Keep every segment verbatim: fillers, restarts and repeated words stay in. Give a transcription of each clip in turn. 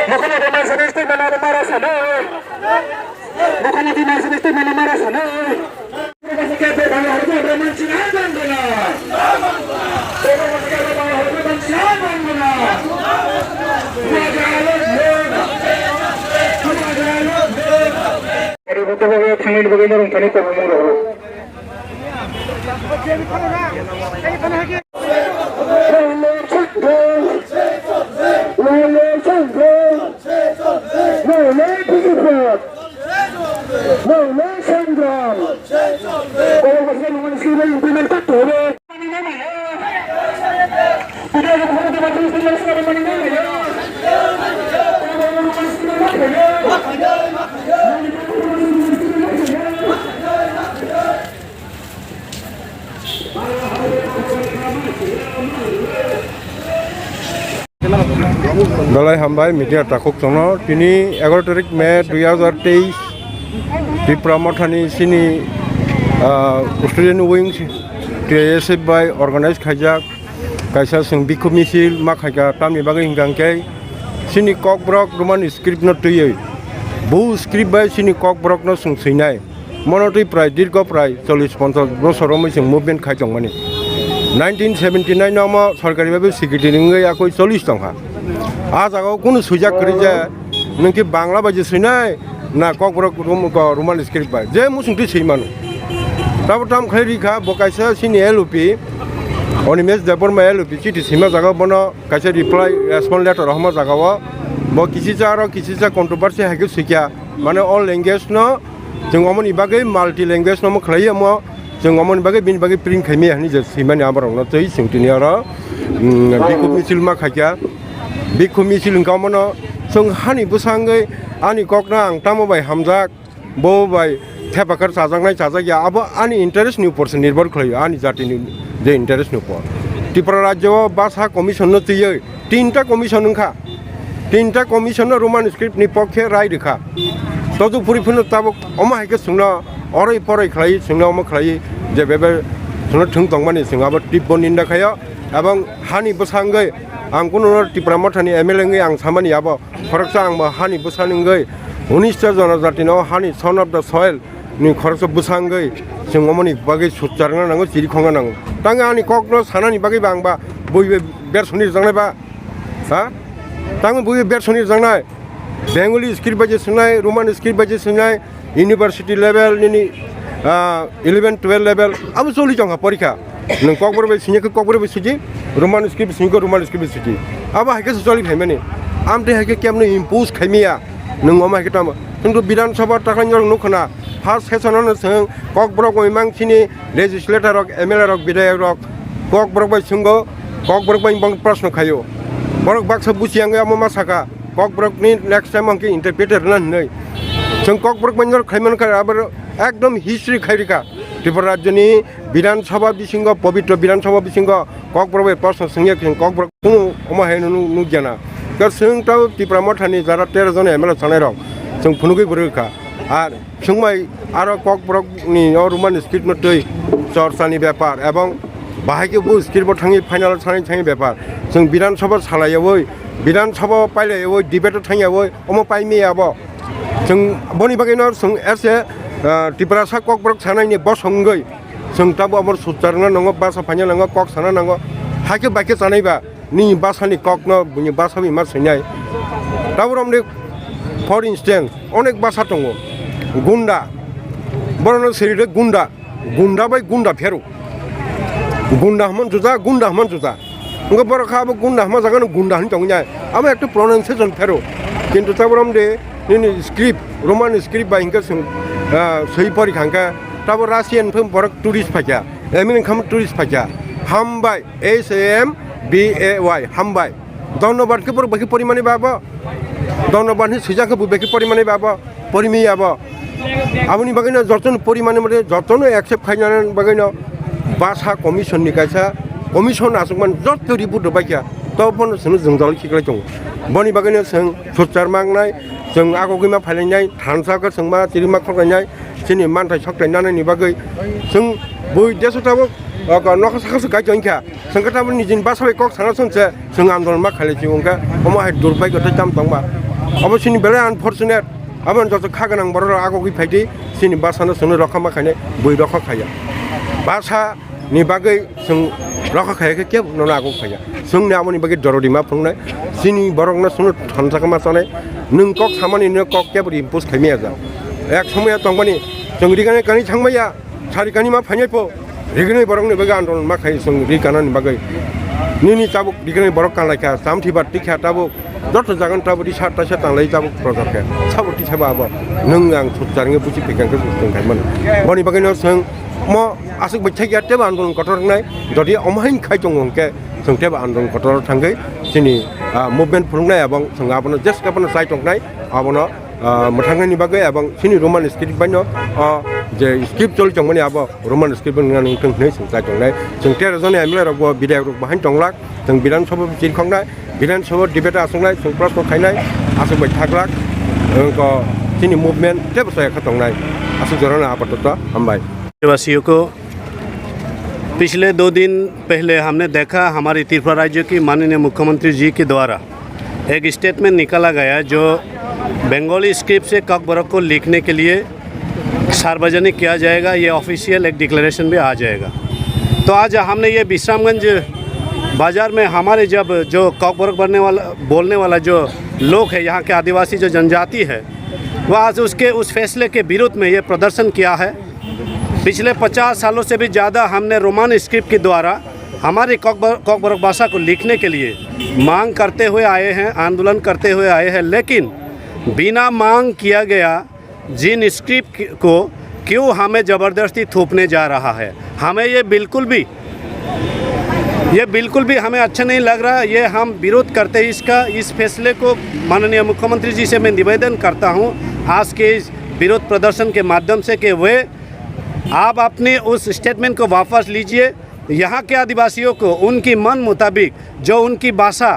Mukhyamantri March State Manali March State. Mukhyamantri March State Manali March State. Belai hambai media takhuk chwngno. Tini egaroh tarik May dui hazar teis, Tipra Mothani chini, ah, student wing T I S F bai organize khaijak kaisa chwng bikhub misil ma khaikha, tamni bagwi hwnkha hwnkhe chini kokborok Roman script no twiwi, bo script bai chini kokborok no chwng swinai. Mono twi prai dirgo prai chollish ponchash bosor romwi chwng movement khai tongmani. Nineteen seventy nine no omo sorkari bai secretary wngwi yakui chollish tongkha. Ah jagao kunu swijak kwrwi je nwng khe Bangla bai je swinai na Kokborok Rom-, ko-, Roman script bai je muchung twi swi mano. Tabo tam khlai rikha bo kaisa chini L O P, Animesh Debbarma L O P chiti swima jagao bono kaisa reply, response letter rohorma jagao bo kisicha aro kisicha controversy hai khe swikha. Mane all language no Chwng omoni bagwi multi language no omo khlai omo, chwng omoni bagwi bini bagwi print khaimaya hinwi je swimani aborokno twi chwng tini oro, mm, bikhub misil ma khaikha. Bikhub misil hwnkha omono chwng hani bwsangwi ani kokno ang tamo bai hamjak, bo bai thepakhar chajaknai chajakya, abo ani interest ni upor se nirbhor khlaio, ani jatini je interest ni upor. Tripura rajyo o basa commission no twiwi tinta commission wngkha. Tinta commission no Roman script ni pokhe rai rwkha. Todu puri phano tabuk omo hai khe chwngno oroi poroi khlai, chwngno omo khlai je bebe chwngno thwng tongmani chwng abo tibbo ninda khaio. Ebong hani bwsangwi ang kuno Tipra Mothani M L A wngwi ang samani abo khoroksa ang bo hani bwsani wngwi unis ta jonojati no hani son of the soil ni khoroksa bwsangwi chwng omoni bagwi sutcharna nango, chiri khongna nango. Tangwi ani kokno sanani bagwi ba ang ba bui bersoni rwjaknai ba. Ha? Tamo bui bersoni rwjaknai. Bengali script bai je swngnai, Roman script bai je swngnai, university level nini, ah, eleven, twelve level, abo choli tongkha porikha. Nwng kokborok bai singya khe kokborok bai suji, Roman script singya khe Roman script bai suji. Abo hai khe se choli phaimani. Amtwi hai khe kemno impose khaimaya. Nwng omo hai khe tamo. Kintu Bidhan Sabha takhai norok nukho na. First session ano chwng kokborok bai mang chini legislator rok, M L A rok, bidhayak rok kokborok bai swnggo, kokborok bai bong proshno khaio. Borok baksa buchi yang amo ma saka, kokborok ni next time ang khe interpreter na hinwi. Chwng kokborok bai norok khai man kha, abo ekdom history khai rikha. Tripura rajyo ni Bidhan Sabha bisingo, pobitro Bidhan Sabha bisingo kokborok bai proshno swngya khe kokborok kuno omo hai no nuk-, nukya na. Khe chwng tamo Tipra Mothani jara tero jon M L A sanai rok chwng phunugwi bwrwi kha. Ar Swngbai aro kokborokni o Roman script no twi chorchani bepar ebong bahai khe bo script bo thangwi final o thangwi thangwi bepar. Chwng Bidhan Sabha salaiyawi, Bidhan Sabha o pailaiyawi, debate o thangyawi, omo paimaya bo. Chwng boni bagwino chwng ese, ah, Tiprasa kokborok sanaini bosong wngwi chwng tabuk obo sutcharna nango, basa phaina nango, kok sana nango. Hai khe bai khe chanaiba. Nini bwsani kokno, buini bwsa bai ma swinai. Tabuk romni, for instance, onek bwsa tongo. Gunda. Borokno siri de gunda. Gunda bai gunda phero. Gunda hwnma juda, gunda hwnma juda. Wngkha borok kha abo gunda hwnma jaga no gunda hwnwi tongwi nai. Abo ekta pronunciation phero. Kintu tabuk romde nini script, Roman script bai hwnkhe chwng, ah, swi pori kha hwnkhe tabuk Russian phai borok tourist phaikha. American tourist phaikha. Hambai. S A M B A Y, hambai. Dhonnobad khe borok bai khe porimani ba bo. Dhonnobad hinwi swijak khe bo bai khe porimani ba bo. Porimiya bo. Aboni bagwino jotono porimani mane jotono accept khainani bagwino basa commission ni kaisa commission aswkmani joto report rwbaikha. To bono chwngno jwngjal khiklai tongo. Boni bagwino chwng sochar mangnai, chwng agogwi ma phailainai, thansa khe chwng ma chiri ma khoklainai, chini manthai sokthai nanani bagwi chwng bui deso tabuk O ko nokha sakha se kai tongkha. Sengkhe tabuk nijini basa bai kok sana songse, seng andolon ma khailai si wngkha. Omo hai durbhagyo tei tam tongma. Abo chini belai unfortunate. Abo joto kha gwnang borok rok agogwi phaidi, chini basa no sengno rokha ma khainai, bui rokha khaiya. Basa ni bagwi seng rokha khaiya khe kebo nono agok khaiya. Sengni aboni bagwi dorodi ma phunuknai. Chini borok no sengno thansa ma chanai. Nwng kok samani no kok kebo ri impose khaimaya ja. Ek somoya tongmani, chwng rigani kani thangmaya. Sari kani ma phainai po, rignai borok ni bagwi andolon ma khai song ri kana ni bagwi. Nini tabuk rignai borok kanlai kha, samthi bat tikha tabuk, joto jagan tabuk ri sat taisa tanglai tabuk projak khe. Sabo tisa ba abo, nwng ang suk charnge buchi pikang khe suk tong khai mano. Boni bagwi no song mo asuk bai thai ya teba andolon kotor nai, jodi omo hain khai tong hong khe song teba andolon kotor thangwi chini, ah, movement phulungnai abong song abono just abono chai tong nai, abono ah, mwthangnaini bagwi, abong chini Roman script baino, ah, je script choli tongmani abo Roman script wngna nang thung hinwi chwng chai tongnai. Chwng tero joni M L A rok bo, bidhayok rok bo haino tonglak. Chwng Bidhan Sabha bo chirikhoknai, Bidhan Sabha debate aswknai, chwng proshno khainai, aswk bai thaklak. Wngkha chini movement tebo chaya kha tongnai. Aswk jorano apatoto hambai. देशवासियों को, पिछले दो दिन पहले हमने देखा हमारी त्रिपुरा राज्य की माननीय मुख्यमंत्री जी के द्वारा एक स्टेटमेंट निकाला गया, जो बंगाली स्क्रिप्ट से ककबरक को लिखने के लिए सार्वजनिक किया जाएगा, ये ऑफिशियल एक डिक्लेरेशन भी आ जाएगा। तो आज हमने ये विश्रामगंज बाजार में हमारे जब जो ककबरक बनने वाला, बोलने वाला जो लोग है, यहाँ के आदिवासी जो जनजाति है, वह आज उसके, उस फैसले के विरुद्ध में ये प्रदर्शन किया है। पिछले पचास सालों से भी ज़्यादा हमने रोमन स्क्रिप्ट के द्वारा हमारी कॉकबर-, कॉकबरक भाषा को लिखने के लिए मांग करते हुए आए हैं, आंदोलन करते हुए आए हैं, लेकिन बिना मांग किया गया जिन स्क्रिप्ट को क्यों हमें ज़बरदस्ती थोपने जा रहा है, हमें ये बिल्कुल भी, ये बिल्कुल भी हमें अच्छा नहीं लग रहा। ये हम विरोध करते हैं इसका, इस फैसले को। माननीय मुख्यमंत्री जी से मैं निवेदन करता हूँ, आज के इस विरोध प्रदर्शन के माध्यम से, कि वे, आप अपने उस स्टेटमेंट को वापस लीजिए। यहाँ के आदिवासियों को उनकी मन मुताबिक जो उनकी भाषा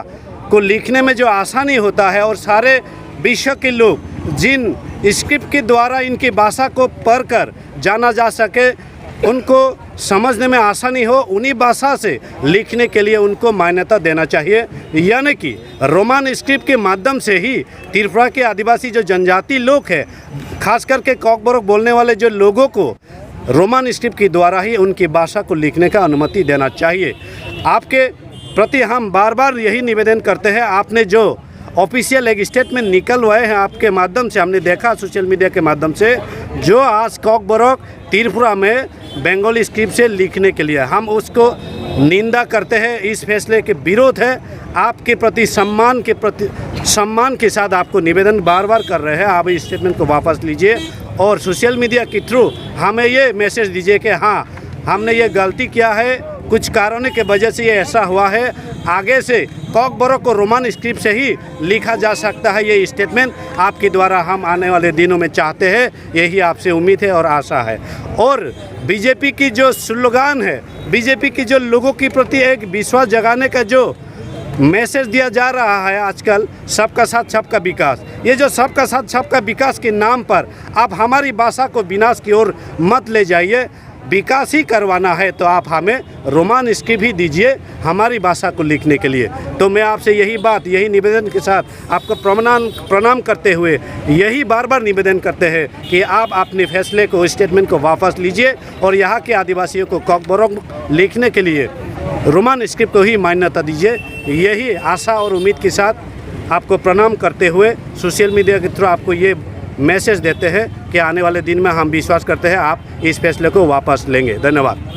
को लिखने में जो आसानी होता है और सारे विश्व के लोग जिन स्क्रिप्ट के द्वारा इनकी भाषा को पढ़कर जाना जा सके, उनको समझने में आसानी हो, उन्हीं भाषा से लिखने के लिए उनको मान्यता देना चाहिए। यानी कि रोमन स्क्रिप्ट के माध्यम से ही त्रिपुरा के आदिवासी जो जनजाति लोग हैं, खास करके कॉकबरक बोलने वाले जो लोगों को रोमन स्क्रिप्ट के द्वारा ही उनकी भाषा को लिखने का अनुमति देना चाहिए। आपके प्रति हम बार-बार यही निवेदन करते हैं, आपने जो ऑफिशियल एक स्टेटमेंट निकलवाए हैं, आपके माध्यम से हमने देखा, सोशल मीडिया के माध्यम से, जो आज कॉकबरक त्रिपुरा में बंगाली स्क्रिप्ट से लिखने के लिए, हम उसको निंदा करते हैं, इस फैसले के विरोध है। आपके प्रति सम्मान के प्रति, सम्मान के साथ आपको निवेदन बार-बार कर रहे हैं, आप इस स्टेटमेंट को वापस लीजिए और सोशल मीडिया के थ्रू हमें ये मैसेज दीजिए कि हाँ, हमने ये गलती किया है, कुछ कारणों के वजह से ये ऐसा हुआ है, आगे से कॉकबरक को रोमन स्क्रिप्ट से ही लिखा जा सकता है। ये स्टेटमेंट आपके द्वारा हम आने वाले दिनों में चाहते हैं, यही आपसे उम्मीद है और आशा है। और बीजेपी की जो स्लोगान है, बीजेपी की जो लोगों के प्रति एक विश्वास जगाने का जो मैसेज दिया जा रहा है आजकल, सबका साथ सबका विकास, ये जो सबका साथ सबका विकास के नाम पर आप हमारी भाषा को विनाश की ओर मत ले जाइए। विकास ही करवाना है तो आप हमें रोमन स्क्रिप्ट ही दीजिए हमारी भाषा को लिखने के लिए। तो मैं आपसे यही बात, यही निवेदन के साथ आपको प्रणाम, प्रणाम करते हुए यही बार-बार निवेदन करते हैं कि आप अपने फैसले को, स्टेटमेंट को वापस लीजिए और यहाँ के आदिवासियों को कॉकबरक लिखने के लिए रोमन स्क्रिप्ट को ही मान्यता दीजिए। यही आशा और उम्मीद के साथ आपको प्रणाम करते हुए सोशल मीडिया के थ्रू आपको ये मैसेज देते हैं कि आने वाले दिन में हम विश्वास करते हैं आप इस फैसले को वापस लेंगे। धन्यवाद।